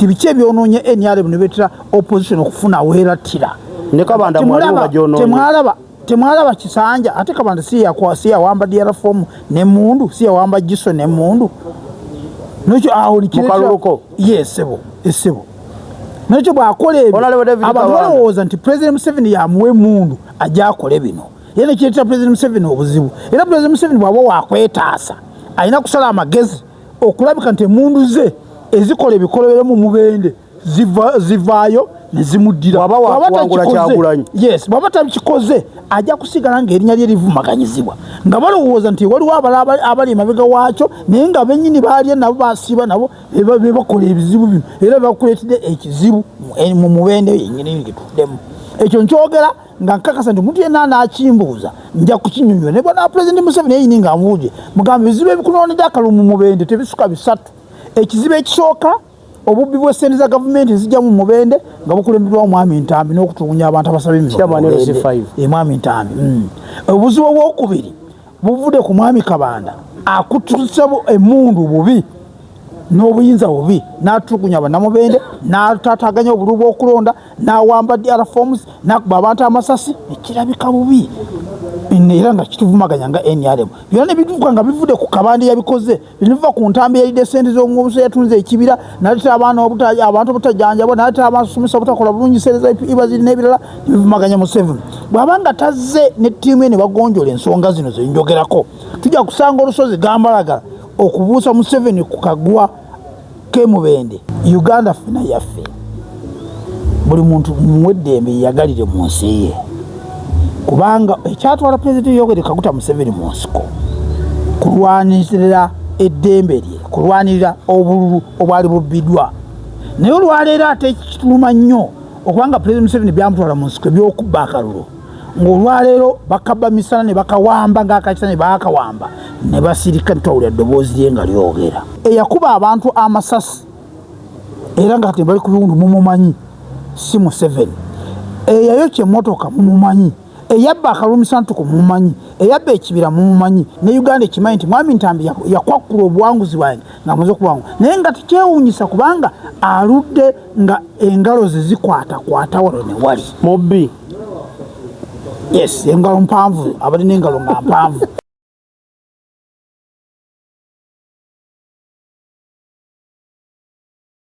Ti biki ebyonoonye NRM ne beetera opposition okufuna weeratira? Ne Kabanda mwalimu bagyonoonye. Temwalaba Kisanja, ate Kabanda si yawamba DR form n'emmundu, si yawamba Giso n'emmundu. Nekyo awo nikireetera- Mukaluluko. Yes, sebo, esebo. Nekyo bw'akola ebyo, Honorable David abantu Kabanda. balowooza nti President Museveni yamuwa emmundu ajja akole bino, era nekireetera President Museveni obuzibu. Era President Museveni bw'aba wakwetaasa, alina kusala amagezi okulabika nti emmundu ze ezikola ebikolobero mu Mubende zivaayo ne zimuddira. Bw'aba Bw'aba wakuwangula takikoze- Kyagulanyi. Yes, bw'aba tabikikoze, ajja kusigala ng'erinnya lye livumaganyizibwa, nga balowooza nti waliwo abalala abali emabega waakyo, naye nga bennyini baalya nabo, basiiba nabo, be bakola ebizibu bino, era bakuleetedde ekizibu mu Mubende yennyini gyetuddemu. Ekyo nkyogera nga nkakasa nti omuntu yenna anaakimbuuza nja kukinyonyola. Naye bwana Pulezidenti Museveni yenyini nga amuwulire, mugamba ebizibu ebikunoonedde akalulu mu Mubende tebisuka bisatu. Ekizibu ekisooka, obubbi bw'essente za gavumenti ezijja mu Mubende nga bukulemberwa Omwami Ntambi n'okutulugunya abantu abasaba emirimu Chairman mu Mubende. LC5. Mwami Ntambi. Obuzibu obwokubiri buvudde ku Mwami Kabanda, akutuse emmundu bubi n'obuyinza bubi, n'atulugunya bannamubende, n'ataataganya obululu bw'okulonda, n'awamba DR forms, n'akuba abantu amasasi, ekirabika bubi era nga kituvumaganya nga NRM. Byonna ne bituuka nga bivudde ku Kabanda yabikoze, biva ku Ntambi yalidde sente z'omuso, yatunze ekibira, naleetera abaana abantu obutajanjabwa, naleetera abasomesa obutakola bulungi, sente za ibaziri n'ebirala, nebivumaganya Museveni. Bw'aba nga tazze ne ttiimu ye ne bagonjola ensonga zino zenjogerako, tujja kusanga olusozi Gambalagala okubuusa Museveni ku kagwa k'emubende. Uganda ffena yaffe, buli muntu muwe eddembe yeyagalire mu nsi ye, kubanga ekyatwala Pulezidenti Yoweri Kaguta Museveni mu nsiko kulwanirira eddembe lye, kulwanirira obululu obwali bubbiddwa. Naye olwaleero ate kituluma nnyo okubanga Pulezidenti Museveni byamutwala mu nsiko ebyokubba akalulu, ng'olwaleero bakabba misana ne bakawamba ng'akakisa ne bakawamba ne basirika, ntitwawulira ddoboozi lye nga lyogera. Eyakuba abantu amasasi era nga kati bali ku biwundu mumumanyi, si Museveni. Eyayokya emmotoka mumumanyi, eyabba akalulu misantuku mumumanyi, eyabba ekibira mumumanyi. Ne Uganda ekimanyi nti Mwami Ntambi yakwakkula obuwanguzi bwange ng'amaze okuwangula, naye nga tekyewuunyisa kubanga aludde nga engalo ze zikwatakwata wano ne wali. Mubbi. Yes, engalo mpanvu, abalina engalo nga mpanvu.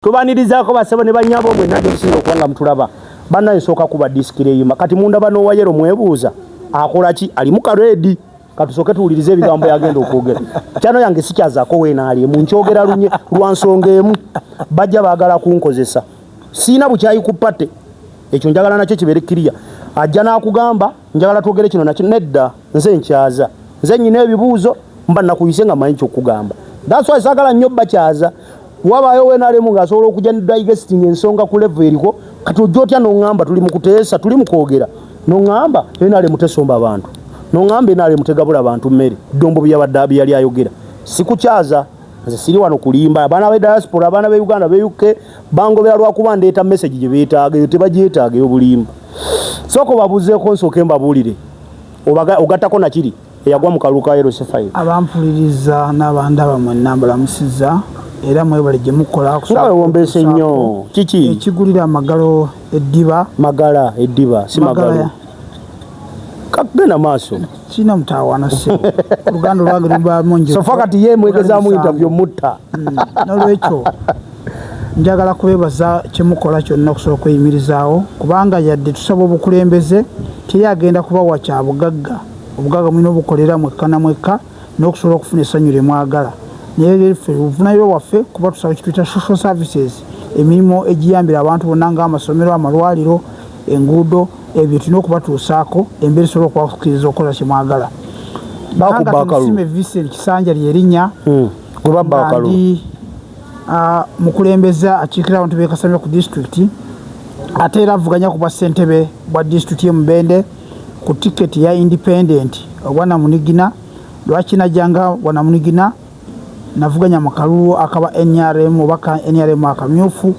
Tubanirizaako basebo ne bannyabo mwenna gyemusinga okuba nga mutulaba. Bannaye, nsooka kuba disclaimer. Kati mundaba n'owayero mwebuuza akola ki, alimu kareedi. Katusooke tuwulirize ebigambo yagenda okwogera. Kyano yange sikyazaako weenaali emu, nkyogera lunye lwa nsonga emu, bajja baagala kunkozesa. Siina bukyayi ku party, ekyo njagala nakyo kibeere kiriya. Ajja n'akugamba njagala twogere kino nakyo, nedda, nze nkyaza, nze nyina ebibuuzo mba nakuyise nga manyi kyokugamba. That's why saagala nnyo bakyaza. Wabaayo wenalemu ng'asobola okujja ne digesting ensonga ku level eriko. Kati ojja otya n'oŋŋamba tuli mu kuteesa, tuli mu kwogera, n'oŋŋamba NRM tesomba abantu, n'oŋŋamba NRM tegabula bantu mmere? Ddombo byabadde byeyali ayogera. Sikukyaza, nze siri wano kulimba abaana be diaspora, abaana be Uganda, be UK bangobera lwakuba ndeeta message gye beetaaga, eyo tebagyetaaga ey'obulimba. Sooka obabuuzeeko, nsooke mbabuulire. Ogattako nakiri eyagwa mu kalulu ka LC5. Abampuliriza n'abandaba mwenna mbalamusiza, era mwebale gye mukola. Nga wewombeese nnyo, kiki? Ekigulira amagalo eddiba. Magala eddiba, si magalo. Kagenda maaso. Kirina mutawaana, ssebo, oluganda olwange lubamu nje. Sofa kati ye mwegezaamu interview mutta. Nolwekyo njagala kubebaza kyemukola kyonna okusobola okweyimirizaawo, kubanga yadde tusaba obukulembeze, teri agenda kubawa kya bugagga. Obugagga mulina obukolera mwekka na mwekka n'okusobola okufuna essanyu lye mwagala. Naye ffe obuvunaanyizibwa bwaffe kuba tusaba kituyita social services, emirimu egiyambira abantu bonna ng'amasomero, amalwaliro, enguudo, ebyo tulina okubatuusaako embeera esobola okubakkiriza okukola kye mwagala. Bakuba akalulu. Tumusime Vincent Kisanja lyerinnya. Gwe babba akalulu. Ndi mukulembeze akiikirira abantu b'e Kasamya ku disitulikiti, ate era avuganya ku bwa ssentebe bwa disitulikiti y'e Mubende ku tiketi ya independent obwanamunigina. Lwaki najjanga bwanamunigina? Navuganya mu kalulu akaba NRM oba ka NRM akamyufu,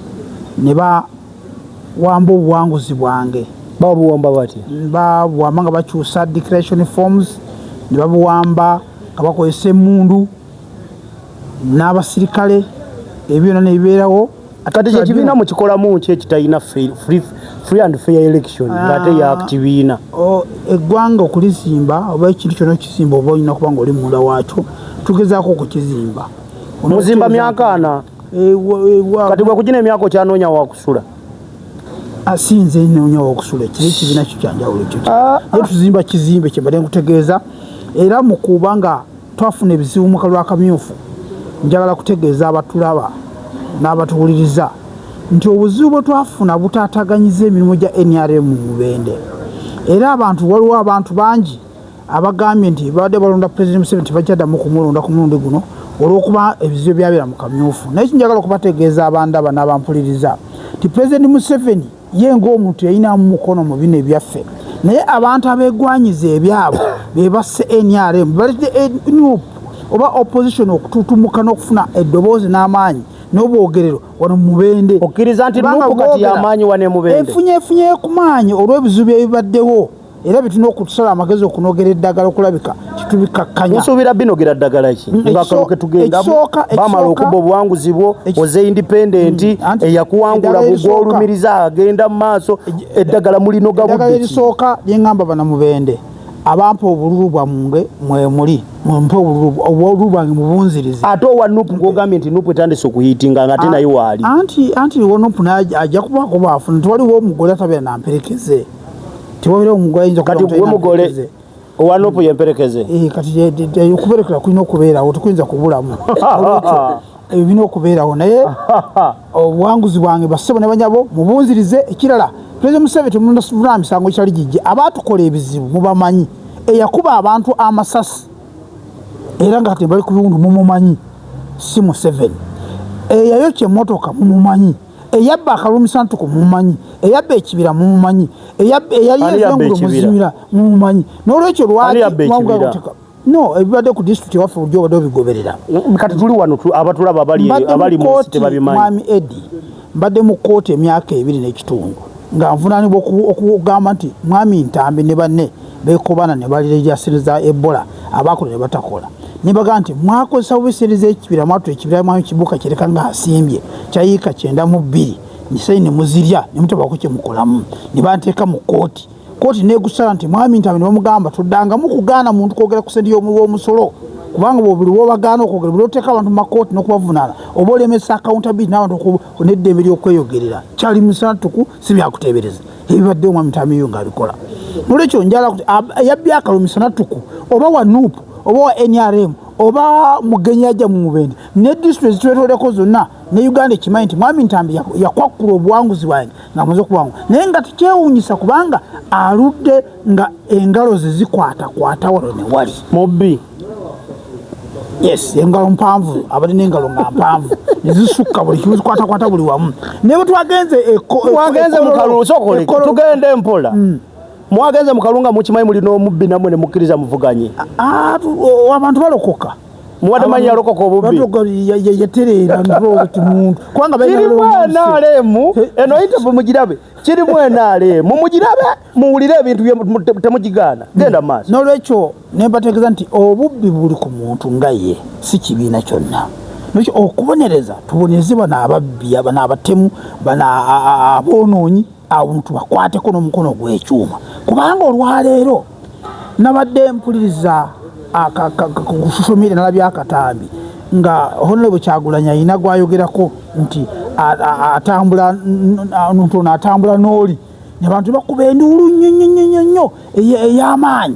ne bawamba obuwanguzi bwange. Babuwamba batya? Babuwamba nga bakyusa declaration forms, ne babuwamba nga bakozesa emmundu n'abasirikale, ebyo byonna ne bibeerawo. Kati kyekibiina mukikolamu ki ekitalina free and fair election ng'ate ya kibiina? Eggwanga okulizimba oba ekintu kyonna okizimba, oba olina kuba nga oli munda waakyo. Tugezaako okukizimba. Muzimba myaka 40. Kati bwe kugina emyaka okyanoonya wakusula? Si nze noonya wakusula, kiri ekibiina kyo kyanjawulo ekyo. Naye tuzimba kizimbe kyembadde nkutegeeza. Era mu kuba nga twafuna ebizibu mu kalulu akamyufu, njagala kutegeeza abatulaba n'abatuwuliriza nti obuzibu bwe twafuna butaataganyiza emirimu gya NRM mu Mubende. Era abantu, waliwo abantu bangi abagambye nti babadde balonda Pulezidenti Museveni, tebajjaddamu kumulonda ku mulundi guno olw'okuba ebizibu byabeera mu kamyufu. Naye kinjagala okubategeeza abandaba n'abampuliriza nti Pulezidenti Museveni ye ng'omuntu yalinamu mukono mu bino ebyaffe, naye abantu abeegwanyiza ebyabwe be basse NRM, baleetedde NUP oba opposition okututumuka n'okufuna eddoboozi n'amaanyi n'obwogerero wano mu Mubende. Okkiriza nti NUP kati y'amaanyi wano e Mubende? Efunye ku maanyi olw'ebizibu ebibaddewo, era bitulina okusala amagezi okunogera eddagala okulabika titubikakkanya. Musuubira binogera ddagala ki nga akalulu ketugendamu bamala okubba obuwanguzi bwo, oze independent, eyakuwangula bugwolumiriza agenda mu maaso, eddagala mulinoga budde? Eddagala erisooka lyeŋŋamba Bannamubende abampa obululu bwammwe, mwemuli mumpe obululu bwange mubunzirize. Ate owa NUP gwogambye nti NUP etandise okuhiitinga nga ate naye waali? Anti wa NUP naye ajja kubaako baafuna. Tiwaliwo omugole atabeera namperekeze, tiwabeera omugole ayinza Kati gwe mugole, owa NUP yemperekeze? Eh, kati okuberekera kulina okubeerawo, tekuyinza kubulamu. Ebyo birina okubeerawo, naye obuwanguzi bwange, bassebo ne banyabo, mubunzirize. Ekirala, Pulezidenti Museveni temunavuna misango kitali gijje. Abaatukola ebizibu mubamanyi, eyakuba abantu amasasi era nga kati bali ku biwundu mumumanyi, si Museveni. Eyayokya emmotoka mumumanyi, eyabba akalulu misantuku mumumanyi, eyabba ekibira mumumanyi, eyali ezengulo muzimira mumumanyi. N'olwekyo lwaki no ebibadde ku disitulikiti ewaffe bulijjo obadde obigoberera? Kati tuli wano, abatulaba abali mu nsi tebabimanyi. Mwami Edi, mbadde mu kkooti emyaka 2 n'ekitundu nga nvunaanibwa okugamba nti Mwami Ntambi ne banne beekobana ne balirya sente za Ebola, abakola ne batakola. Nebaga nti mwakozesa bubi sente z'ekibira, mwatula ekibira mwami Kibuuka Kireka nga asimbye kyayiika 92 nisai ne muzirya ne mutabako kye mukolamu. Ne banteeka mu kkooti, kooti negusala nti Mwami Ntambi ne bamugamba toddangamu kugaana muntu kwogera ku sente y'omuwi w'omusolo, kubanga buli wobagaana okwogera, buli oteeka abantu mu makooti n'okubavunaana, oba olemesa accountability n'abantu n'eddembe ly'okweyogerera. Kyali musantuku, si byakuteebereza ebibadde omwami Ntambi yo ng'abikola. Nolwekyo njala kuti yabbye akalulu misanatuku, oba wa NUP oba wa NRM oba mugenyi ajja mu Mubende ne disitulikiti ezitwetooleko zonna ne Uganda ekimanyi nti Mwami Ntambi yakwakkula obuwanguzi bwange ng'amaze okuwangula, naye nga tekyewuunyisa kubanga aludde nga engalo ze zikwatakwata wano ne wali. Mubbi. Yes, engalo mpanvu, abadde n'engalo nga mpanvu nezisukka buli kimu, zikwatakwata buli wamu. Naye bwe twagenze Mwagenze mu kalulu, sokole tugende mpola. Mwagenze mu kalulu nga mukimanyi mulina omubbi, nammwe ne mukkiriza muvuganye. Abantu balokoka. Muwadde manyi yalokoka obubbi. Yatereera ti muntu kubanga Kirimu NRM eno interview mugirabe, kirimu NRM mugirabe, muwulire ebintu temugigaana. Genda maaso. N'olwekyo nembategeeza nti obubbi buli ku muntu nga ye, si kibiina kyonna. Nolwekyo okubonereza, tubonereze bano ababbi, bano abatemu, bano aboonoonyi, abo tubakwateko n'omukono gw'ekyuma. Kubanga olwaleero nabadde mpuliriza ku social media, nalabye akatambi nga Honorable Kyagulanyi alina gwayogerako nti atambula nti ono atambula n'oli, nabantu bakuba enduulu nnyo nnyo nnyo nnyo ey'amaanyi,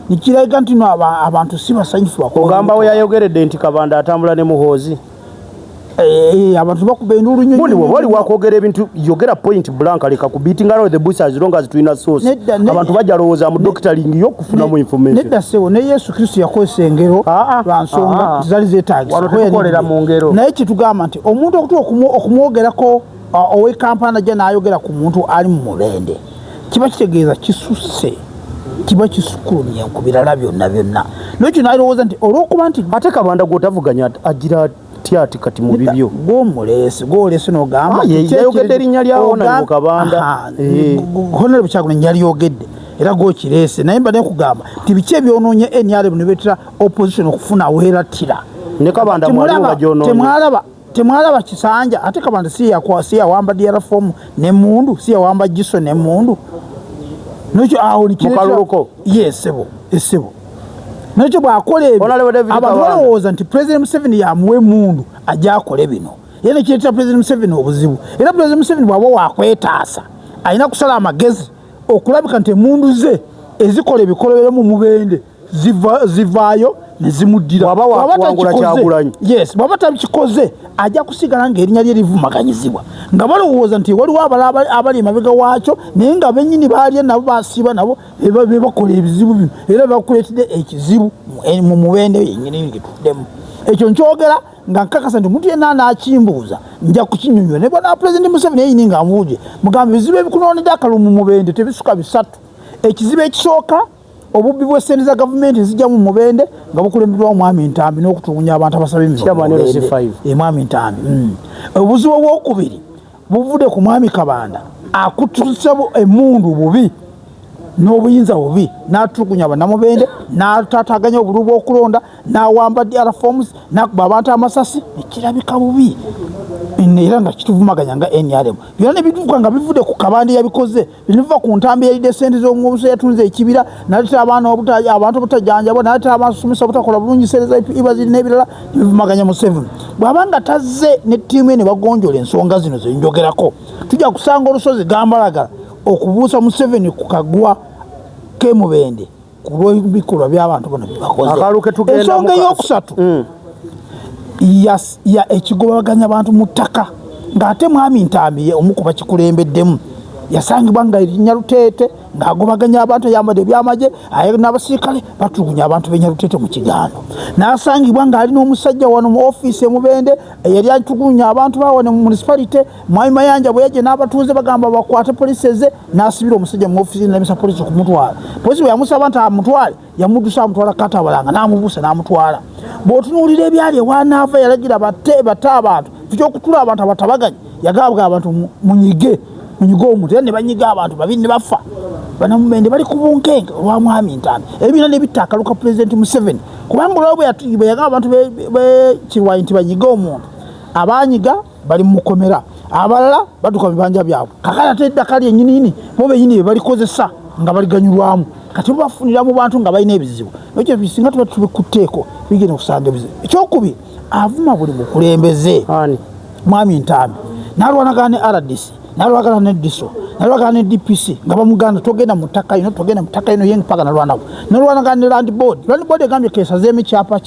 nikiraga nti no abantu si basanyufu. Ogamba we yayogeredde nti Kabanda atambula ne Muhoozi? Abantu bakuba enduulu nnyo. Bundi bw'oba oli wakwogera ebintu, yogera point blank, leka ku beating around the bush. As long as tulina source, abantu bajja lowooza mu doctoring yo kufunamu information. Nedda ssebo, ne Yesu Kristo yakozesa engero lwa nsonga zaali zeetagisa. Wano tetukolera mu ngero. Naye kyetugamba nti omuntu okutuuka okumwogerako, ow'e Kampala najja n'ayogera ku muntu ali mu Mubende, kiba kitegeeza kisusse, kiba kisukulumye ku birala byonna byonna. Nekyo nalowooza nti olw'okuba nti Ate Kabanda gw'otavuganya agira tyati kati mu bibyo? Gwomuleese, gwoleese n'ogamba Yayogedde erinnya lya Honorable Kabanda. Honorable Kyagulanyi yalyogedde era gwokireese, naye mbadde nkugamba nti biki ebyonoonye NRM ne beetera opposition okufuna weeratira. Ne Kabanda mwaliwo bagyonoonye. Temwalaba. Temwalaba Kisanja ate Kabanda si yawamba DR form nemundu, si yawamba Giso nemundu. Nekyo awo Mukaluluko. Yes, sebo, esebo. Nekyo bw'akola ebyo abantu balowooza nti President Museveni yamuwa emundu ajja akole bino, era nekireetera President Museveni obuzibu. Era President Museveni bw'aba wakwetaasa alina kusala amagezi okulabika nti emundu ze ezikola ebikolobero mu Mubende zivaayo ne zimuddira. Yes, bw'aba tabikikoze ajja kusigala ng'erinnya lye livumaganyizibwa nga balowooza nti waliwo abalala abali emabega waakyo, naye nga bennyini baalya nabo basiiba nabo bebakola ebizibu bino, era bakuleetedde ekizibu mu Mubende yennyini ngituddemu. Ekyo nkyogera nga nkakasa nti omuntu yenna anaakimbuuza nja kukinyonyola. Naye bwana Pulezidenti Museveni yenyini ng'amuwulire, mugamba ebizibu ebikunoonedde akalulu mu Mubende tebisuka bisatu. Ekizibu ekisooka, obubbi bw'essente za gavumenti ezijja mu Mubende nga bukulemberwa Omwami Ntambi n'okutulugunya abantu abasaba emirimu, Mwami Ntambi. Obuzibu obwokubiri buvudde ku Mwami Kabanda akutuse emundu bubi n'obuyinza bubi, n'atulugunya Bannamubende, n'ataataganya obululu bw'okulonda, n'awamba DR forms, n'akuba abantu amasasi, ekirabika bubi era nga kituvumaganya nga NRM. Byonna ne bituuka nga bivudde ku Kabanda yabikoze, biva ku Ntambi yalidde sente z'omubuso, yatunze ekibira, naleetera abaana abantu obutajanjabwa, naleetera abasomesa obutakola bulungi sente za ibaziri n'ebirala, nebivumaganya Museveni. Bw'aba nga tazze ne ttiimu ye ne bagonjola ensonga zino zenjogerako, tujja kusanga olusozi gambalagala okubuusa Museveni ku kagwa k'emubende ku lw'ebikolwa by'abantu bano byebakoze. Ensonga eyokusatu ya ekigobaganya abantu mu ttaka, ng'ate Mwami Ntambi omu ku bakikulembeddemu yasangibwa nga Nyaluteete ng'agobaganya abantu, ayambadde ebyamagye n'abasirikale batulugunya abantu b'e Nyaluteete mu Kigando. N'asangibwa ng'ali n'omusajja wano mu ofiisi emubende eyali atulugunya abantu bawano mu municipality. Mwami Mayanja bwe yajja n'abatuuze bagamba bakwate poliisi eze, n'asibira omusajja mu ofiisi n'alemesa poliisi okumutwala. Poliisi bwe yamusaba nti amutwale, yamuddusa amutwala Katabalanga, n'amubuusa n'amutwala. Bw'otunuulira ebyali ewanaava, yalagira batte abantu tukyokutula abantu abatabaganye, yagabga abantu munyige munyige omuntu, era ne banyiga abantu babiri ne bafa. Banamubende bali ku bunkenke olwa Mwami Ntambi. Ebyo byonna ne bitta akalulu ka Pulezidenti Museveni, kubanga olwa bwe yagamba abantu b'Ekirwayi nti banyige omuntu, abanyiga bali mu mukomera, abalala badduka mu bibanja byabwe. Kakati ate eddaka lyennyininyini bo bennyini be balikozesa nga baliganyulwamu, kati bo bafunira mu bantu nga balina ebizibu. Ekyo bisinga tuba tubikutteeko bigenda okusanga ebizibu. Ekyokubiri, avuma buli mukulembeze. Mwami Ntambi n'alwanagana ne RDC, n'alwanagana ne DISO, nalwanagana ne DPC nga bamuganda togenda mu ttaka lino, togenda mu ttaka lino, ye mpaka nalwanako. Nalwanagana ne Land Board. Land Board egambye kesazeemu ekyapa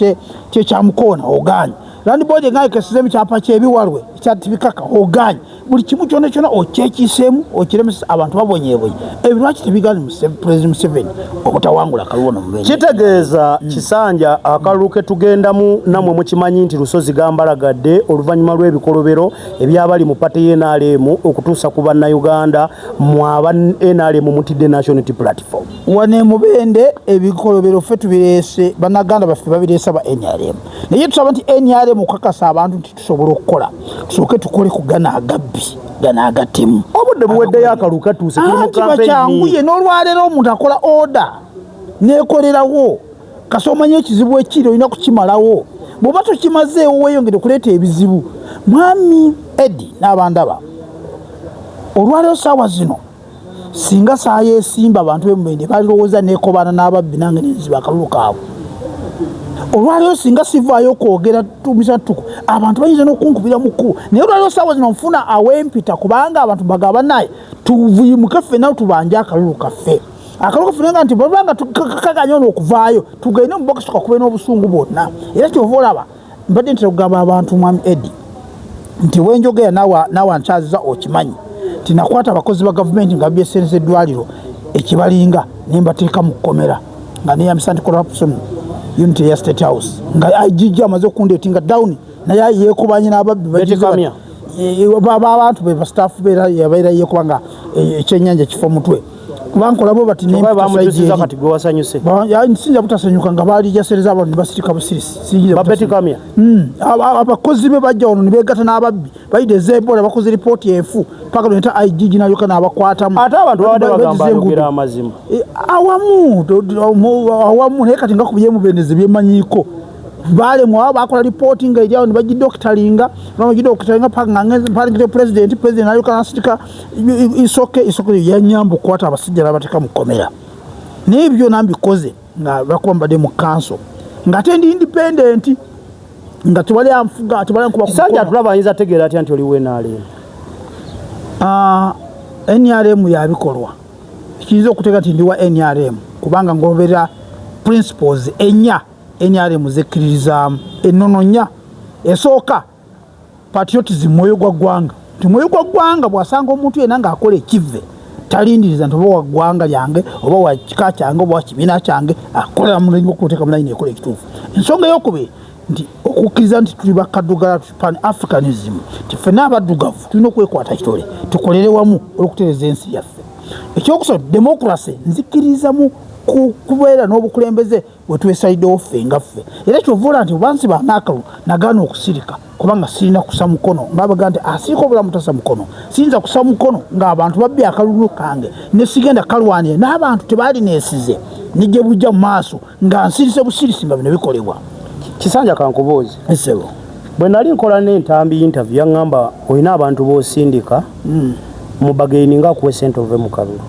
kyekyamukoona, oganye. Land Board egambye kesazeemu ekyapa kyebiwalwe ekyatibikaka, oganye. Buli kimu kyona kyona okyekiiseemu, okiremesa, abantu babonyebonye. Ebyo lwaki tebigani President Museveni obutawangula akalulu wano Mubende? Kitegeeza Kisanja akalulu ke tugendamu nammwe mukimanyi nti Lusozi gambalagadde oluvannyuma lw'ebikolobero ebyabali mu pate y'NRM okutuusa ku Bannayuganda. Mwe aba NRM mutidde National Unity Platform. Wano emubende ebikolobero ffe tubireese, bannaganda baffe babireese aba NRM, naye tusaba nti NRM okukakasa abantu nti tusobola okukola, tusooke tukole ku gano agabbi, gano agatemu. Obudde buweddeyo, akalulu katuuse, tuli mu Anti campaign. Bakyanguye n'olwaleero omuntu akola order nekolerawo kasi omanye ekizibu ekiri olina kukimalawo. Bw'oba tokimazeewo weeyongere okuleeta ebizibu. Mwami Edi n'abandaba, olwaleero saawa zino singa saayeesimba, abantu b'emubende balirowooza neekobaana n'ababbi nange nenziba akalulu kaabwe. Olwaleero singa sivaayo okwogera tumisa ttuku, abantu bayinza n'okunkubira mu kkubo, naye olwaleero saawa zino nfuna awempita, kubanga abantu bagamba naye tuvuyimuke ffenna tubanje akalulu kaffe, akalulu kaffe nga nti bwebanga kaganya ono okuvaayo, tugende mu bokisi kakube n'obusungu bwonna. Era kyova olaba mbadde ntera okugamba abantu, Mwami Edi, nti wenjogera naawe ankyaziza okimanyi nti nakwata abakozi ba gavumenti nga babye sente z'eddwaliro ekibalinga ne mbateeka mu kkomera nga neyambisa anti corruption unit eya State House, nga IGG amaze okundeetinga down, naye yeekubanye n'ababbi. Betty Kamya. Abantu be bastaff beera yabeera yekuba nga ekyenyanja kifo mutwe kuba nkolabo bati. Kyokka bamukyusiza, kati gwe wasanyuse? Sinza butasanyuka nga balija sente z'abantu ne basirika busirisi. Siyinza ba Betty butasanyuka. Kamya. Abakozi be bajja wano ne beegatta n'ababbi bayidde ez'ebola, bakoze ripooti enfu paka lwenta IGG nalyoka n'abakwatamu. Ate abantu babadde bagamba Bagize ayogera enguudo. amazima. Awamu awamu, naye kati nga ku byemubendeze byemanyiiko. Balemwa, bakola lipooti nga eryawo ne bagidokitalinga, bagidokitalinga paka nga mpandikire pulezidenti. Pulezidenti nalyoka nasindika Isoke. Isoke yanyamba okukwata abasajja n'abateeka mu kkomera. Naye ebyo byonna mbikoze nga lwakuba mbadde mu kanso, ng'ate ndi independent, nga tewali anfuga, tewali ankuba ku Kisanja mukono. Atulaba ayinza ategeera atya nti oli WNRM? Ah, NRM yabikolwa. Kiyinza okuteeka nti ndi wa NRM kubanga ngoberera principles ennya NRM zekkiririzaamu, ennono nnya. Esooka, patriotism, mwoyo gwa ggwanga, nti mwoyo gwa ggwanga bw'asanga omuntu yenna ng'akola ekivve talindiriza nti oba wa ggwanga lyange, oba wa kika kyange, oba wa kibiina kyange, akolera mulimu okuteeka mulayini ekola ekituufu. Ensonga eyokubiri nti okukkiriza nti tuli bakaddugala, pan Africanism, nti ffenna abaddugavu tulina okwekwata kitole tukolere wamu olw'okutereeza ensi yaffe. Ekyokusatu, democracy, nzikiriza mu kubeera n'obukulembeze bwe twesaliddewo ffe nga ffe. Era kyova olaba nti oba nsiba n'akalulu, nagaana okusirika kubanga sirina kusa mukono ngaabaga nti asirika obulamu tasa mukono. Siyinza kusa mukono ng'abantu babbye akalulu kange ne sigenda kalwanira n'abantu tebalineesize ne gye bujja mu maaso nga nsirise busirisi nga bino bikolebwa. Kisanja, kankubuuze. Esebo. Bwe nali nkola n'Entambi interview, yaŋŋamba olina abantu b'osindika mu bargaining nga akuwa sente ove mu kalulu.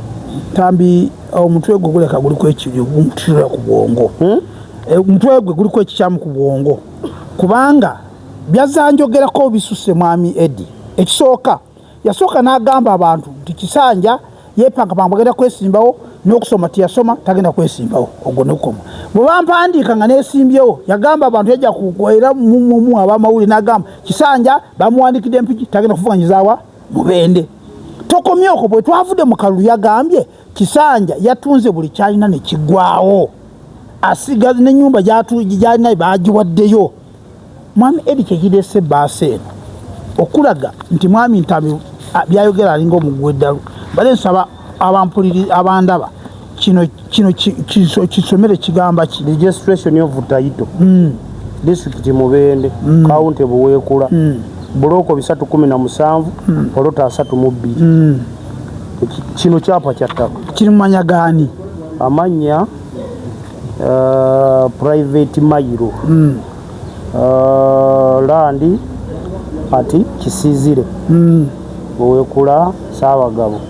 Ntambi omutwe gwe guleka guliko ekimutula ku bwongo. Omutwe gwe guliko ekikyamu ku bwongo kubanga byazanjogerako bisuse. Mwami Edi, ekisooka yasooka n'agamba abantu nti Kisanja yepankapanga bagenda kwesimbawo, n'okusoma teyasoma, tagenda kwesimbawo. Ogwo nekukoma. Bwe bampandiika nga nesimbyewo, yagamba abantu, yajja era mumu abamawulire n'agamba Kisanja bamuwandikidde Mpigi, tagenda kuvuganyizawa Mubende. Tokomye okwo, bwe twavudde mu kalulu yagambye Kisanja yatunze buli kyalina ne kiggwawo, asigaza n'ennyumba gyalina bagiwaddeyo. Mwami Edi, kyekirese baasa eno okulaga nti mwami Ntambi byayogera alinga omugwa eddalu. Bale nsaba abampuliri abandaba kino kino kisomere kigamba ki? Registration of title, district Mubende, county Buweekula, buloko 317, polota 32. Kino kyapa kya ttaka. Kiri mu manya gaani? Amannya private mailo, land ati Kisizire, Buweekula, Saabagabo.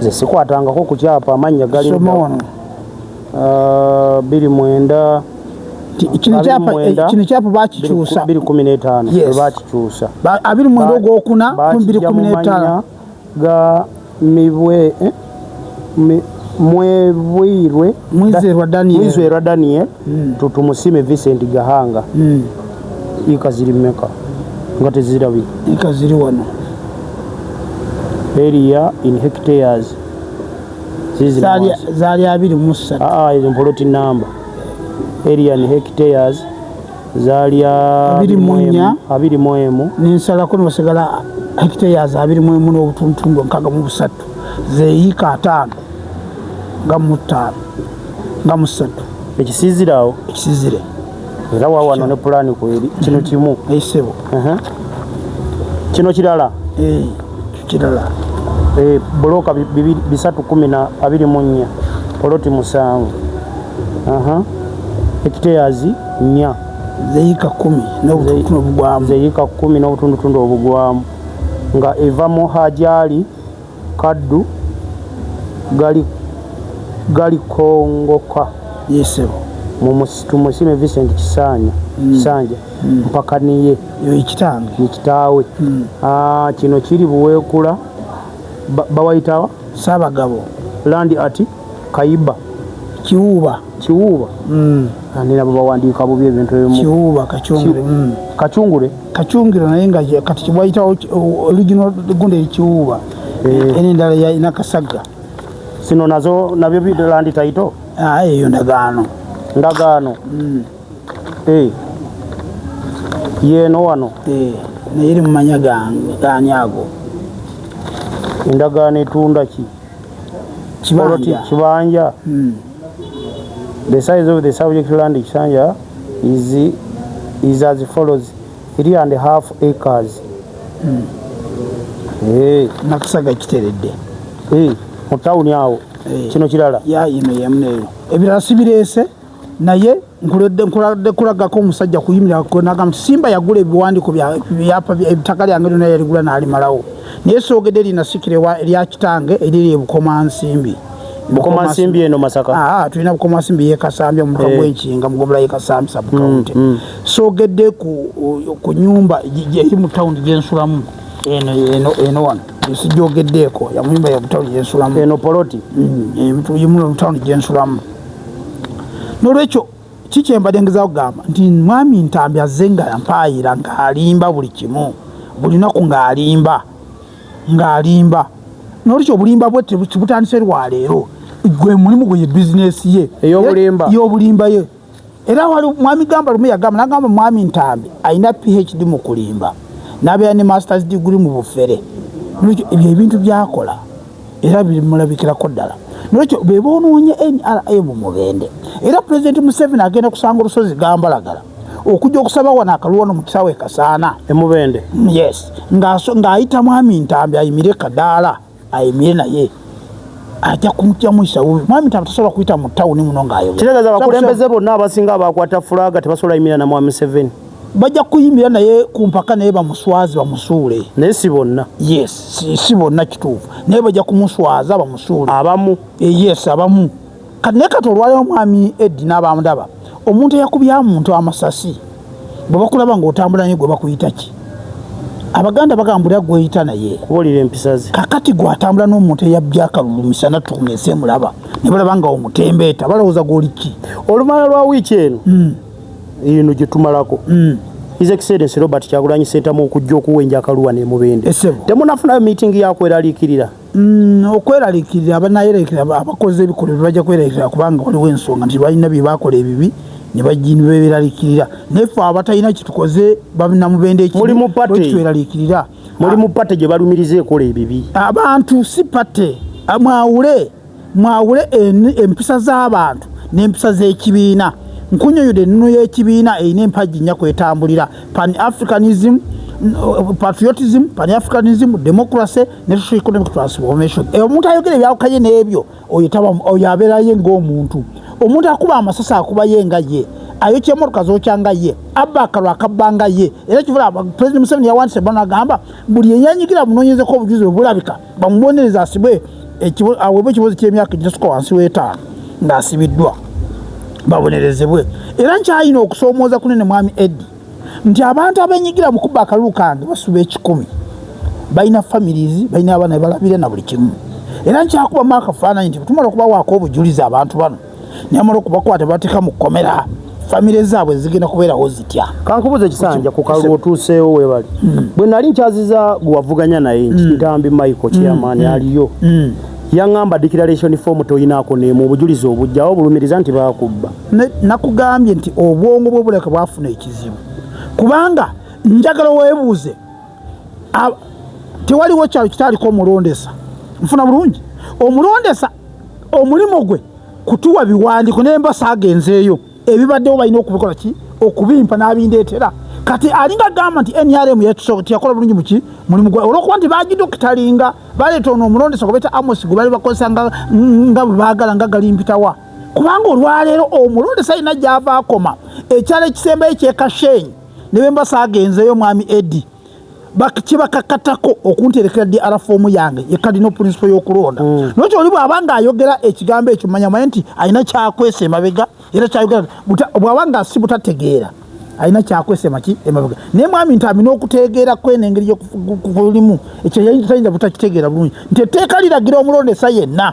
Nze sikwatangako ku kyapa, amannya gali Soma wano. 29. Kino kyapa, kino kyapa bakikyusa. 215. Yes. Bakikyusa. 29 ogwokuna Bakijja 2015. Mu mannya ga mibwe Mwebwirwe. Mwizerwa Daniel. Mwizerwa Daniel, Tutumusime Vincent Gahanga. Ika ziri mmeka nga tezirabika? Eka ziri wano. Area in hectares zizino wansi. Zaali 23. Ah, ezo plot number. Area in hectares zaali 24. 21. Nensalako newasigala hectares 21 n'obutundutundu 63, zeyiika 55 nga mu ssatu. Ekisizire awo. Ekisizire. Era wawano ne pulaani kweri kino kimu. Esebo. Kino kirala. Ekyo kirala. Buloka bisatu kumi na 24, poloti 7. Hectares 4. Zeyiika 10 n'obutundutundu obugwamu. Zeyiika 10 n'obutundutundu obugwamu, nga eva mu Hajali Kaddu gali Galikongoka. Yesebo. Tumusime Vincent Kisanya, Kisanja mpakaniye. Eyo ekitange. Ye kitaawe. Ah, kino kiri Buweekula, bawayitawa? Saabagabo. Land ati Kayiba. Kiwuuba. Kiwuuba. Ani nabo bawandiika bubi ebintu ebimu. Kiwuuba Kacungire. Kacungure. Kacungiro, naye nga kati wayitawo original gundi eri Kiwuuba. Eno endala ya Nakasagga. Sino nazo nabyo land title. Ah, eyo ndagaano. Ndagaano. Yeeno wano. Naye eri mu manya gaani ago? Endagaano etunda ki? Kibanja. Poloti, kibanja. The size of the subject land Kisanja is as follows: 3.5 acres. Nakasaga kiteredde. Mu tawuni awo. Kino kirala. Ya, ino yemu neyo, ebirala sibireese, naye nkuladde kulagako omusajja kuyimirira nagamba nti Simba yagula ebiwandiiko byapa, ettaka lyange lyonna yaligula n'alimalawo, naye soogedde linasikire erya kitange eriri e Bukomansimbi. Bukomansimbi eno Masaka? Aa, tulina Bukomansimbi yekasambya omutwa gwenkinga mugombolola yekasambya subcounty. Soogedde ku nyumba eri mu tawuni gyensulamu eno eno eno wano, sijogeddeeko ya munyumba ya mutawuni gyensulamu. Eno poloti? Mu tawuni gyensulamu. Nolwekyo kikyembadde ngezaako kugamba nti mwami Ntambi azze nga mpaayira, ng'alimba buli kimu, buli lunaku ng'alimba, ng'alimba. Nolwekyo obulimba bwe tebutandise lwaleero, gwe mulimu gwe, ye bizinesi ye. Ey'obulimba. Ey'obulimba ye. Era wali mwami Gamba lumu yagamba, nagamba mwami Ntambi alina PhD mu kulimba, n'abeera ne masters degree mu bufere. Nolwekyo ebyo ebintu byakola era bimulabikirako ddala. Nolwekyo be boonoonye NRM Mubende, era Pulezidenti Museveni agenda kusanga olusozi Gambalagala okujja okusaba wano akalulu wano mu kisaawe Kasaana. Emubende? Yes, ng'ayita mwami Ntambi ayimire kadaala, ayimire, naye ajja kumujja bubi. Mwami Ntambi tasobola kuyita mu tawuni muno ng'ayogera. Kitegeeza abakulembeze bonna abasinga abakwata fulaga tebasobola yimirira na mwami Museveni? Bajja kuyimirira naye ku mpaka, naye bamuswaze, bamusuule. Naye si bonna. Yes, si bonna, kituufu, naye bajja kumuswaza bamusuule. Abamu. Yes, abamu. Kati naye kati olwaleero mwami Eddi n'abamundaba, omuntu eyakubya muntu amasasi bwe bakulaba ng'otambula naye, gwe bakuyita ki? Abaganda bagambulira gweyita naye. Kubuulira empisa ze. Kakati gwatambula n'omuntu eyabbye akalulu misana ttuku, ensi emulaba, ne balaba nga omutembeeta, balowooza gw'oli ki? Olumala lwa wiiki eno eno gye tumalako, His Excellency Robert Kyagulanyi Ssentamu okujja okuwenja akaluwa n'emubende, Essebo. temunafunayo meeting yakweraliikirira? Okweraliikirira, abanayeraliikirira abakoze ebikolwa bajja kweraliikirira, kubanga waliwo ensonga nti balina bye bakola ebibi ne beeraliikirira, naye ffe abatalina kyetukoze banamubende Muli mu party. Tweraliikirira? Muli mu party gye balumiriza ekola ebibi. Abantu si party. Mwawule, mwawule empisa z'abantu n'empisa z'ekibiina. Nkunyonyodde ennono y'ekibiina erina empagi nnya kwetambulira: pan africanism, patriotism, pan africanism, democracy ne social economic transformation. Omuntu ayogera ebyawukanye n'ebyo, oyo oyo abeeraye ng'omuntu. Omuntu akuba amasasi akuba ye nga ye, ayokya emotoka zokya nga ye, abba akalwa akabba nga ye. Era kivula President Museveni yawandise bano agamba buli eyanyigira munoonyezeko obujuzi bwe bulabika bamubonereza, asibwe, aweebwe ekibozi ky'emyaka egitasuka wansi w'etaano ng'asibiddwa, babonerezebwe. Era nkyalina okusoomooza kunene, mwami Eddi, nti abantu abenyigira mu kubba akalulu kange basuba 100, balina families, balina abaana bebalabira na buli kimu. Era nkyakubamu akafaananyi nti bwetumala okubawaako obujulizi abantu bano, niyamala okubakwata bateeka mu kkomera, famire zaabwe zigenda kubeerawo zitya? Kankubuza ekisanja ku kalulu otuuseewo webali. Bwe nali nkyaziza gwe wavuganya naye nti Ntambi Michael chairman aliyo, yaŋŋamba declaration form toyinaako neemu, obujulizi obujjawo obulumiriza nti baakubba. Nakugambye nti obwongo bwe buleka bwafuna ekizibu, kubanga njagala weebuuze, tewaliwo kyalo kitaaliko omulondesa. Nfuna bulungi, omulondesa omulimu gwe kutuwa biwandiiko, naye mba saagenzeeyo, ebibaddewo balina okubikola ki? Okubimpa n'abindeetera. Kati alinga agamba nti NRM teyakola bulungi muki mulimu gwa, olwokuba nti bagidokitalinga, baleeta ono omulondesa gwe baita Amos, gwe bali bakozesa nga bwe baagala, nga galimpitawa, kubanga olwaleero omulondesa alina gyava akoma ekyalo ekisembayo kyekashenyi, ne bwe mba saagenzeeyo, mwami Edi, kibakakatako okunterekera DR form yange ye cardinal principle y'okulonda. Nokyo oli bw'aba ng'ayogera ekigambo ekyo, manya manye nti alina kyakwesa emabega, era kyayogera bw'aba nga si butategeera, alina kyakwesa emaki emabega. Naye mwami Ntambi n'okutegeera kweno engeri y'okulimu ekyo tayinza butakitegeera bulungi nti etteeka liragira omulondesa yenna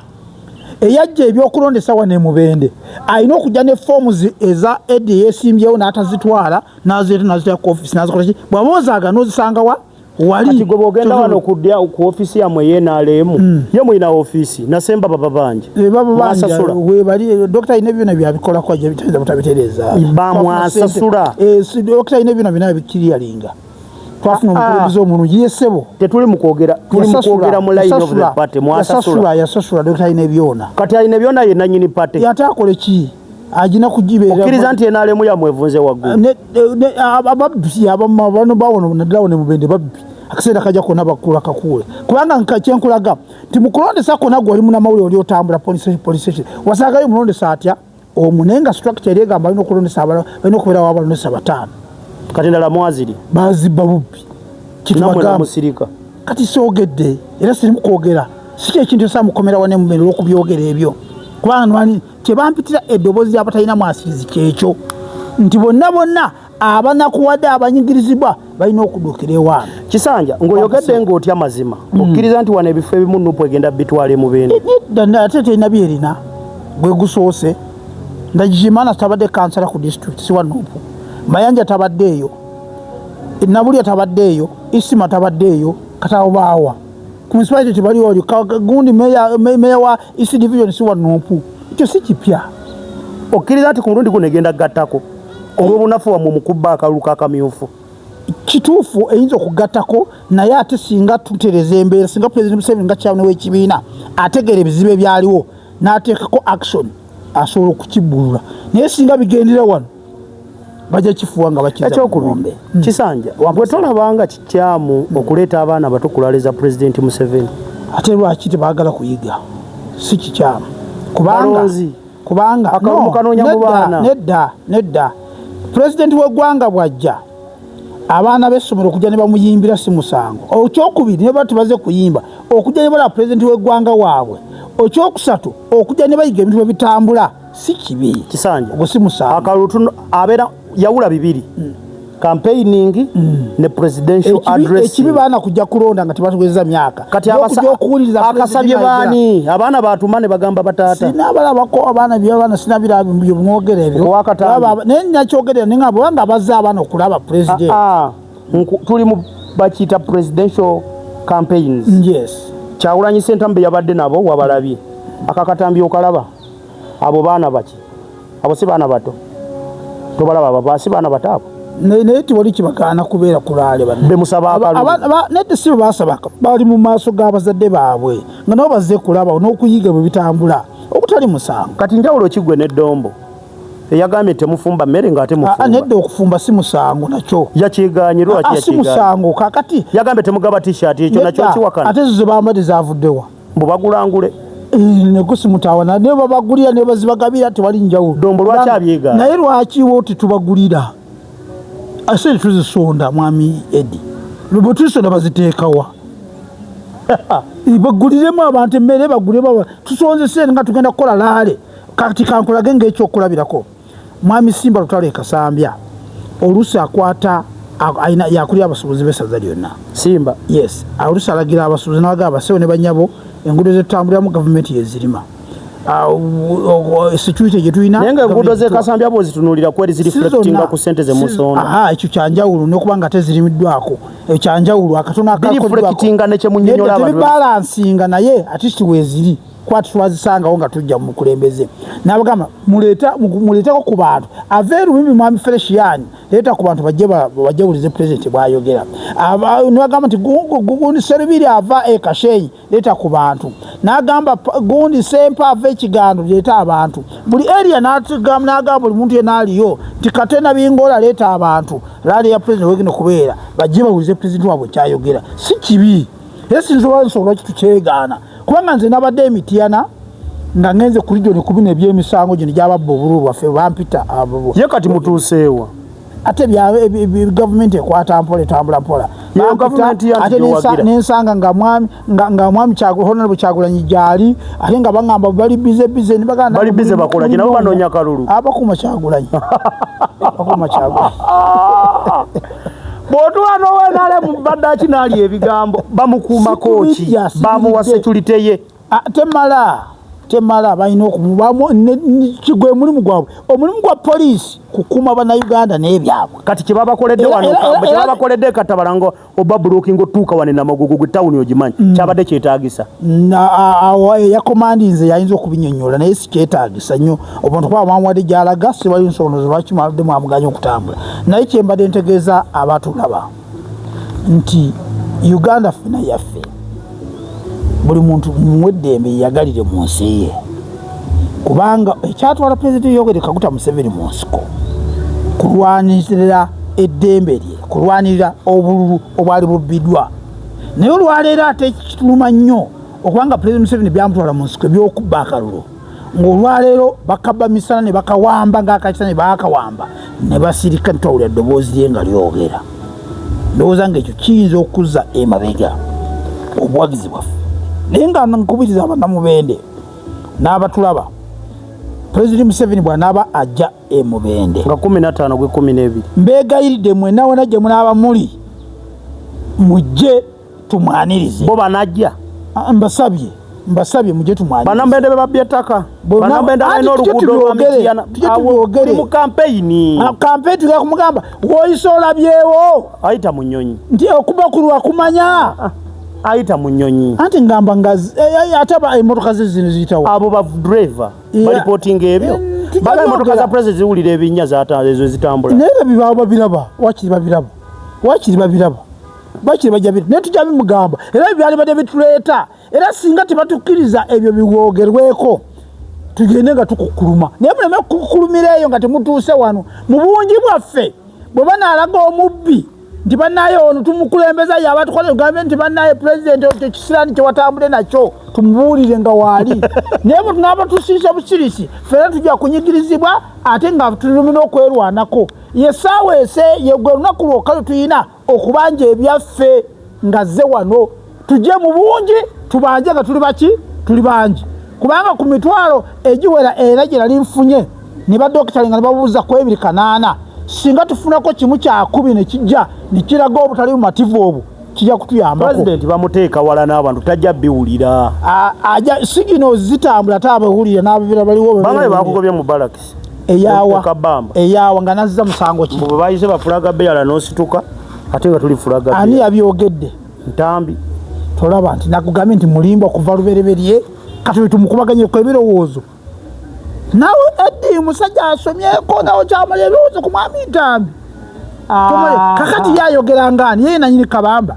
eyajja ebyokulondesa wano emubende alina okujja ne forms eza Edi eyesimbyewo n'atazitwala, nazireeta, nazitera ku office, nazikola ki, bw'aba ozaaga n'ozisanga wa wali. Kati gwe bwogenda wano kudya ku ofiisi yammwe ey'NRM, ye mulina ofiisi nasemba baba bangi? Baba banja. Mwasasula? Webali dokita alina ebyona byabikolako, tayinza butabitereeza. Bamwasasula? Dokita alina ebyona byona bikiriyalinga, twafuna omukulembeze omulungi, ye ssebo. Tetuli mu kwogera, tuli mu kwogera mu line of the party. Mwasasula? Yasasula, yasasula dokita alina ebyona. Kati alina ebyona ye nannyini party? Ate akole ki? Agina kugibeera. Okkiriza nti NRM yammwe evunze waggulu? Ababbi bano bawono, naddala wano mubende babbi. Akaseera kajja kona bakula kakuule, kubanga kyenkulaga nti mukulondesa kona gwe oli munamawulire oli otambula police station wasangayo omulondesa atya omu, naye nga structure eri egamba balina okulondesa balina okubeerawo abalondesa 5. Kati ndala mwaziri bazibba bubbi. Kitubagamba musirika. Kati soogedde era sirimu kwogera, si kyekintu esa mukomera wane mumere olw'okubyogera ebyo, kubanga kyebampitira eddoboozi ly'abatalina mwasirizi kyekyo nti bonna bonna abanakuwadde abanyigirizibwa balina okuddukira ewaabwe. Kisanja, ng'oyogedde ng'otya mazima, okkiriza nti wano ebifo ebimu NUP egenda bitwala emubende? Ate terina byerina, gwe gusoose. Ndagijimana tabadde kansala ku disitulikiti, si wa NUP. Mayanja tabadde eyo, Nabulya tabadde eyo, Isima tabadde eyo, kati abo baawa ku municipality tebali oli gundi meya wa East Division si wa NUP. Ekyo si kipya. Okkiriza nti ku mulundi guno egenda kugattako olw'obunafu wammwe mu kubba akalulu k'akamyufu? Kituufu, eyinza okugattako, naye ate singa tutereza embeera, singa President Museveni nga chairman w'ekibiina ategeera ebizibu ebyaliwo n'ateekako action, asobola okukibbulula. Naye singa bigendera wano bajja kifuwa nga bakiza. Ekyokubiri, Kisanja, gwe tolabanga kikyamu okuleeta abaana bato kulaliza Pulezidenti Museveni? Ate lwaki tebaagala kuyiga? Si kikyamu, kubanga kubanga nedda nedda, pulezidenti w'eggwanga bw'ajja abaana b'essomero okujja ne bamuyimbira si musango. Ekyokubiri, ne baba tebaze kuyimba, okujja ne balaba pulezidenti w'eggwanga waabwe. Ekyokusatu, okujja ne bayiga ebintu bwe bitambula si kibi. Kisanja, ogwo si musango. Akalulu abeera yawula bibiri, campaigning ne presidential address. Ekibi baana kujja kulonda nga tebatuweza myaka. Kati akasabye baani? Abaana batuma ne bagamba bataata. Sinabalabako abaana byabaana, sinabira byomwogera ebyo, naye nakyogerera naye nga bwebanga bazze abaana okulaba president. Tuli mu bakiyita presidential campaigns. Yes. Kyagulanyi Ssentamu yabadde nabo, wabalabye akakatambi okalaba? Abo baana baki? Abo si baana bato? Tobalaba? Abo si baana bato abo? Naye tewali kibagaana kubeera kulaale. Bemusaba akalulu. Nedda, si bebasaba, bali mu maaso g'abazadde baabwe nga nabo bazze kulaba n'okuyiga bwe bitambula, okutali musango. Kati njawulo kigwe n'eddombo eyagambye temufumba mmere ng'ate mufumba? Nedda, okufumba si musango nakyo. Yakiganye lwaki? Si musango kakati. Yagambye temugaba t-shirt, ekyo nakyo kiwakana. Ate zo zebambadde zavuddewa? Mbu bagulangule. Nego simutawana, naye babagulira ne bazibagabira, tewali njawulo. Dombo lwaki abyegaana? Naye lwaki wo tetubagulira? Ase tuzisonda, mwami Edi, bwe tuzisonda baziteekawa? Baguliremu abantu emmere, baguliremu. Tusonze sente nga tugenda kukola rally. Kati kankulage ngaekyokulabirako, mwami Simba Lutalo e Kasambya oluusi akwata yakulira abasuubuzi b'essaza lyonna. Simba? Yes, oluusi alagira abasuubuzi nabaga, abasewo ne banyabo, enguudo zetutambuliramu gavumenti yezirima, security gye tulina. Naye nga enguudo z'e Kasambya bw'ozitunuulira kweri zireflectinga ku ssente ze musonda. Ekyo kyanjawulo, n'okuba nga tezirimiddwako ekyo kyanjawulo, akatono. Bireflectinga ne kyemunyonyola abantu. Tebibalansinga, naye at least weeziri kuba twazisangawo nga tujja mu mukulembeze n'abagamba muleeteko ku bantu ava erubimbi. Mwami Felician, leeta ku bantu bajje bawulize pulezidenti bwayogera. Nibagamba nti gundi Serubiri ava e Kashenyi, leeta ku bantu. N'agamba gundi Sempa ava Ekigando, leeta abantu. Buli area n'agamba buli muntu yena aliyo nti Katena Bingola, leeta abantu, rally ya pulezidenti wegenda okubeera, bajje bawulize pulezidenti waabwe kyayogera. Si kibi, era sinsobola nsonga lwaki tukyegaana, kubanga nze nabadde emityana nga ngenze ku region ku bino ebyemisango gino gyababba obululu bwaffe, bampita. Ye kati mutuuseewa? Ate gavumenti ekwata mpola, etambula mpola. Ate nensanga nga mwami Honorable Kyagulanyi gyali, ate nga baŋŋamba bali busy busy. Bali busy bakola ki? Nabo banoonya kalulu? Abakuuma Kyagulanyi, bakuuma Kyagulanyi. Bw'otuula n'owenalemu badde naali ebigambo bamukuumako ki? Bamuwa security ye? Temala, temala, balina okugwe mulimu gwabwe. Omulimu gwa poliisi kukuuma Bannayuganda n'ebyabwe. Kati kyebabakoledde wano, kyebabakoledde Katabala nga oba blocking otuuka wano Namagogo, gwe tawuni ogimanyi, kyabadde kyetaagisa? Yakomandinze yayinza okubinyonyola, naye si kyetaagisa nnyo omuntu kuba mwamuwadde gyalaga, siwali nsonga lwaki mwadde mwamuganya okutambula. Naye kyembadde ntegeeza abatulaba nti Uganda ffena yaffe, buli muntu muwe eddembe yeyagalire mu nsi ye, kubanga ekyatwala Pulezidenti Yoweri Kaguta Museveni mu nsiko kulwanirira eddembe lye. Kulwanirira obululu obwali bubbiddwa. Naye olwaleero ate kituluma nnyo okubanga Pulezidenti Museveni byamutwala mu nsiko eby'okubba akalulu, ng'olwaleero bakabba misana ne bakawamba ng'akakisa ne baakawamba ne basirika ne twawulira ddoboozi lye nga lyogera. Ndowooza ng'ekyo kiyinza okuzza emabega obuwagizi bwaffe, naye nga nkubiriza Abannamubende n'abatulaba, Pulezidenti Museveni bw'anaaba ajja e Mubende nga 15 gwe 12, mbeegayiridde mwenna wena gye munaaba muli mujje tumwanirize. Bo banajja? Ah, mbasabye, mbasabye mujje tumwanirize. Bannamubende be babbye ettaka, bannamubende balina oluguudo lwa Mityana, tuli mu kampeyini. Ah, kampeyini tugenda kumugamba woyise olabyewo. Ayita mu nnyonyi. Nti okuba kulwa kumanya. Ah, ayita mu nnyonyi. Anti ngamba nga eh, eh, ate emmotoka ze zino ziyitawo. Abo ba driver balipotinga ebyo. Bala emmotoka za president ziwulira ebinnya ezo ezitambula. Naye bibaawo babiraba, wakiri babiraba, wakiri babiraba, bakiri bajja biri, naye tujja bimugamba. Era ebyo byalibadde bituleeta, era singa tebatukkiriza ebyo biwogerweko tugende nga tukukkuluma, naye muleme kukkulumira eyo nga temutuuse wano mu bungi bwaffe. Bwe banaalaga omubbi nti bannaye ono tumukulembeza yaba tukoze, tugambe nti bannaye pulezidenti ekyo kisiraani kyewatambule nakyo tumubuulire nga waali. Naye bwe tunaaba tusirise busirisi, ffena tujja kunyigirizibwa ate nga tulumina okwerwanako. Ye ssaawa ese yegwe olunaku lwokka lwe tulina okubanja ebyaffe nga zze wano, tujje mu bungi tubanje nga tuli baki, tuli bangi, kubanga ku mitwalo egiwera era gye nali nfunye ne badokitali nga ne babuuza ku ebiri kanaana, singa tufunako kimu kya kumi ne kijja ne kiraga obutali bumativu obwo, kijja kutuyambako. Pulezidenti bamuteeka wala n'abantu, tajja biwulira. Aja sigino zitambula ate abawulira n'ababira baliwo. Bangaye bakugobye mu balakisi. Eyawa? Kabamba. Eyawa nga nazza musango ki? Bwe bayise ba flag bearer n'osituka ate nga tuli flag bearer. Ani yabyogedde? Ntambi. Tolaba nti nakugambye nti mulimba okuva lubereberye? Kati tumukubaganyeko ebirowoozo nawe Eddi, musajja asomyeko, nawe kyamala ebirowoozo ku mwami Ntambi. Kakati yayogera ngaani yeye nanyini Kabamba?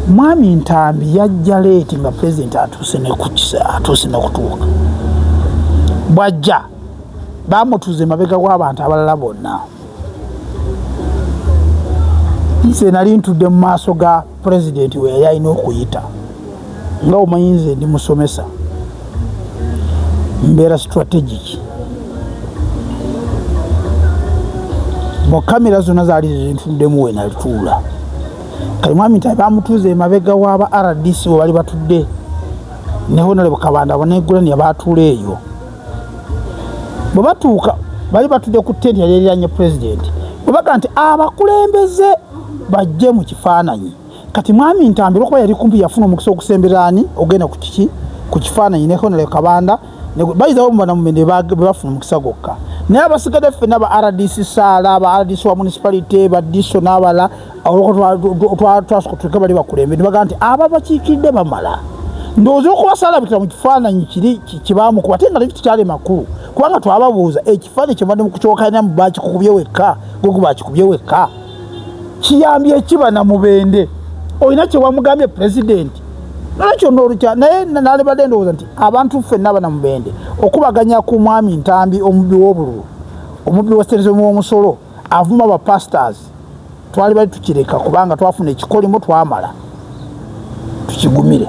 Mwami Ntambi yajja late nga pulezidenti atuuse atuuse nekutuuka. Bwajja bamutuuza emabega w'abantu abalala bonna. Nze nali ntudde mu maaso ga pulezidenti we yali alina okuyita. Nga omanyi nze ndi musomesa, mbeera strategic. Mu kamera zonna zaali zintuddemu we nalituula. Kati mwami nti bamutuuza emabega w'aba RDC we bali batudde ne Honorable Kabanda bonegulania batuula eyo. Bwe batuuka bali batudde ku tenti yali eriranye pulezidenti, bwe baga nti abakulembeze bajje mu kifaananyi. Kati mwami Ntambi olwokuba yali kumpi yafuna omukisa okusemberera ani ogenda ku kiki ku kifaananyi ne Honorable Kabanda bayizawo mubanamumende bwe bafuna omukisa gwokka, naye abasigadde ffenna ba RDC Saala, ba RDC wa municipality, ba DISO n'abalala, olwokuba twasooka tuleke bali bakulembe, ne bagamba nti aba bakiikiridde bamala. Ndowooza okuba saalabikira mu kifaananyi kiri kibamukuba ate nga nakyo tekyali makulu, kubanga twababuuza ekifaananyi kyebadde mu kukyokanya mu bakikukubye wekka, gwe gubakikubye wekka, kiyambye ekiba na Mubende olina kyewamugambye pulezidenti nolwekyo nolukya. Naye nalibadde ndowooza nti abantu ffenna Abanamubende okubaganya ku mwami Ntambi, omubbi w'obululu, omubbi wa ssente w'omusolo, avuma ba pastors, twali bali tukireka kubanga twafuna ekikolimo, twamala tukigumire.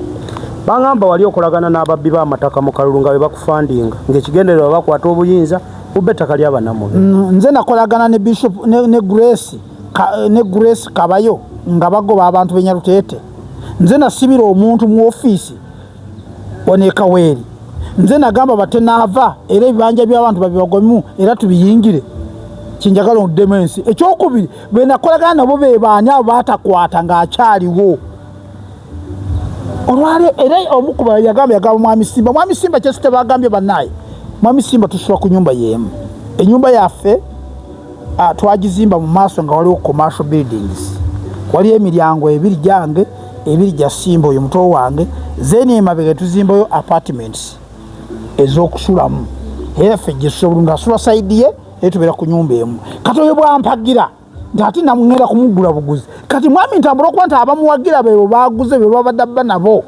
Bangamba wali okolagana n'ababbi b'amataka mu kalulu nga bwe bakufandinga ng'ekigendererwa bakwata obuyinza bubba ettaka ly'Abannamubende. Nze nakolagana ne Bishop ne Grace ne Grace Kabayo nga bagoba abantu b'Enyaruteete. Nze nasibira omuntu mu ofiisi wano e Kaweeri. Nze nagamba batenaava era ebibanja by'abantu babibagwemu era tubiyingire. Kinjagala oddemu ensi. Ekyokubiri, bwe nakolagana nabo be baani abo baatakwata ng'akyaliwo olwale? Era omu ku yagamba, yagamba mwami Simba, mwami Simba kyesite bagambye bannaye mwami Simba tusula ku nyumba y'emu. Enyumba yaffe twagizimba mu maaso nga waliwo commercial buildings, waliyo emiryango ebiri gyange, ebiri gya Simba oyo muto wange, then emabega tuzimbayo apartments ez'okusulamu, era ffe gyesula bulungi, asula side ye, era tubeera ku nyumba emu. Kati oyo bwampagira nti ate namugenda kumugula buguzi. Kati mwami ntambula okuba nti abamuwagira bebo baguze be babadde abba nabo.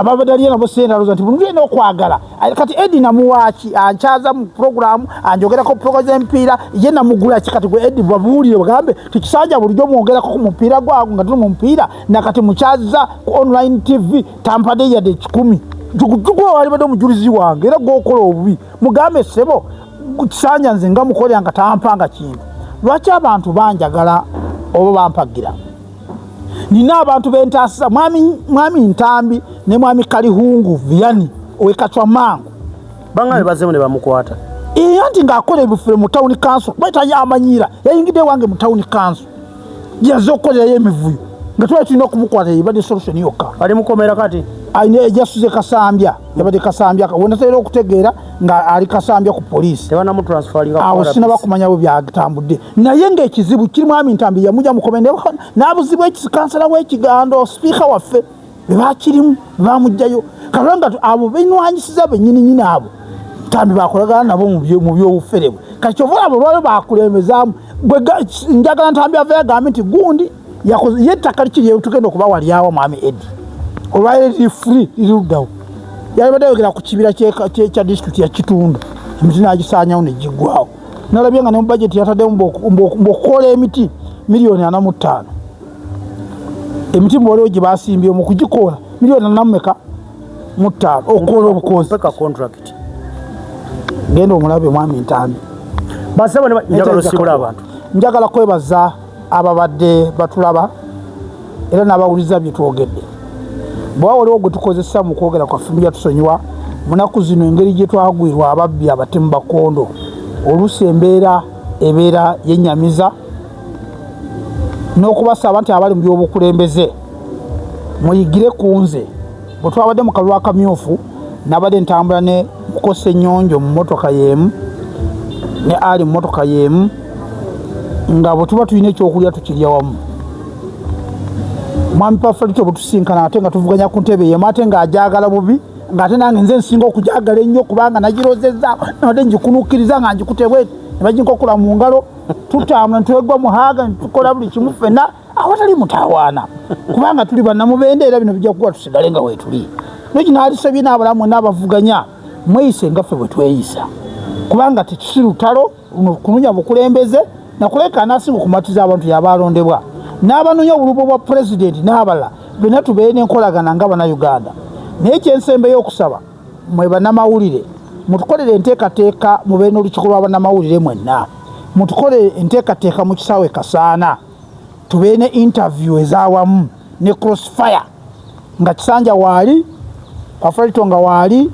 Ababadde alya nabo sente alowooza nti buli yena okwagala. Kati Edi namuwaaki ankyaza mu puroguramu, anjogerako puroguramu z'emipiira, ye namugula ki? Kati gwe Edi babuulire bagambe tikisanja bulijjo mwogerako ku mupiira gwago nga tuli mu mupiira, nakati mukyaza ku online TV tampadde yadde 100. Tukuwa walibadde omujulizi wange era gwokola obubi mugambe ssebo kisanja nze nga mukolera nga tampanga kintu. Lwaki abantu banjagala oba bampagira? Nina abantu bentaasiza, mwami Ntambi ne mwami Kalihungu Vianney owekacwa mangu. Bangabe bazeemu ne bamukwata. Era nti ng'akola ebifere mu town council, kuba tayamanyira yayingidde wange mu town council yaze okukolerayo emivuyo nga twali tulina okumukwata, yebadde solution yokka. Ali mukomera kati. Alina ejasuze Kasambya, yabadde Kasambya wenatera okutegeera nga ali Kasambya ku poliisi. Tebanamutransferinga. Awo sinaba kumanya bwe byatambudde, naye ng'ekizibu kiri mwami Ntambi yamujja mukome n'abuzibu kansala w'Ekigando, sipiika waffe bebakirimu bamugjayo kalwa nga abo benwanyisiza benyininyini abo Ntambi bakolagana nabo mu byobufere bwe. Kati kyova abo lwali bakulembezaamu njagala Ntambi ava yagambe nti gundi ye ettaka likiri tugenda okuba walyawa mwami Edi olwaliro liri free liruddawo. Yalibadde ayogera ku kibira kya disitulikiti ya Kitunda, emiti n'agisaanyawo ne giggwawo. Nalabye nga ne mu bajeti yataddemu mbu okukola emiti miliyoni 45, emiti mbu waliwo gye basimbye mu kugikoola miliyoni ana mumeka mu ttaano okukoola obukoozi. Peka contract. Genda omulabe mwami Ntambi. Basebo njagala osibula abantu. Njagala kwebaza ababadde batulaba era n'abawuliza bye twogedde. Bwe waliwo gwe tukozesa mu kwogera kwaffe mujja tusonyiwa. Munaku zino engeri gye twagwirwa ababbi abatemu bakondo, oluusi embeera ebeera yennyamiza, n'okubasaba nti abali mu byobukulembeze muyigire ku nze. Bwe twabadde mu kalulu akamyufu, nabadde ntambula ne Mukosa Ennyonjo mu mmotoka y'emu ne Ali mu mmotoka y'emu, nga bwe tuba tulina ekyokulya tukirya wamu. Mwami Pafalito bwe tusinkana ate nga tuvuganya ku ntebe y'emu, ate ng'agyagala bubi, ng'ate nange nze nsinga okugyagala ennyo kubanga nagirozezza, nabadde ngikunukkiriza nga ngikute bweti ne baginkokula mu ngalo. Tutambula netwegwa muhaaga netukola buli kimu ffenna awatali mutawaana kubanga tuli bannamubende, era bino bijja kukuba tusigale nga weetuli. Nekino alisabye n'abalala mwenna abavuganya mweyise nga ffe bwe tweyisa, kubanga tekisi lutalo luno kunonya bukulembeze nakuleka anasinga okumatiza abantu yaba alondebwa n'abanoonya obulubo bwa pulezidenti n'abalala byonna tubeere n'enkolagana nga Bannayuganda. Naye kyensembeyo okusaba mwe bannamawulire, mutukolere enteekateeka, mubeere n'olukiiko lwa bannamawulire mwenna, mutukolere enteekateeka mu kisaawe Kasaana tubeere ne interview ezawamu ne crossfire, nga Kisanja waali, Pafalito nga waali,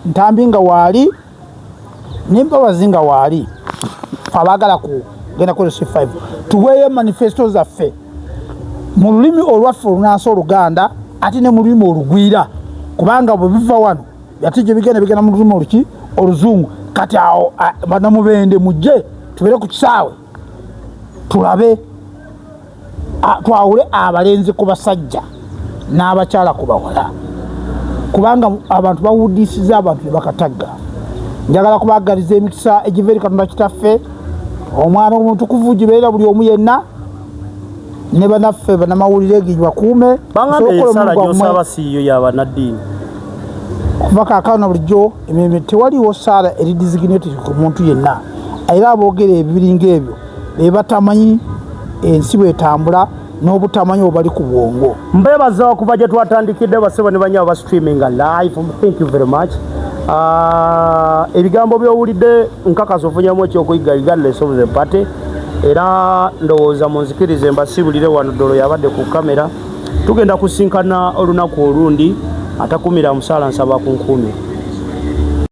Ntambi nga waali, nembabazi nga waali, abaagala kugenda ku LC5 tuweeyo manifesto zaffe mu lulimi olwaffe olunansi Oluganda ate ne mu lulimi olugwira, kubanga bwe biva wano ate gye bigenda bigenda mu lulimi oluki Oluzungu. Kati awo banamubende mujje tubeere ku kisaawe tulabe twawule abalenzi ku basajja n'abakyala ku bawala, kubanga abantu bawuddisiza abantu ne bakatagga. Njagala kubagaliza emikisa egiva eri Katonda Kitaffe, Omwana Omutukuvu, gibeera buli omu yenna ne banaffe banamawulire gibakuume. Bangambe esala gyosaba siyo yabanaddiini. Kuva kaakano bulijjo emirembe tewaliwo saala eri designated ku muntu yenna, era aboogera ebiringa ebyo be batamanyi ensi bwetambula n'obutamanyi obubali ku bwongo. Mbebaza okuva gye twatandikidde, basebo ne banyabo ba streaminga live, thank you very much. Ebigambo byowulidde nkakasa ofunyamu ekyokuyiga regardless of the party, era ndowooza munzikirize mbasibulire wano. Ddolo yabadde ku kamera, tugenda kusinkana olunaku olundi. Atakumira musaala nsaba kunkuumira.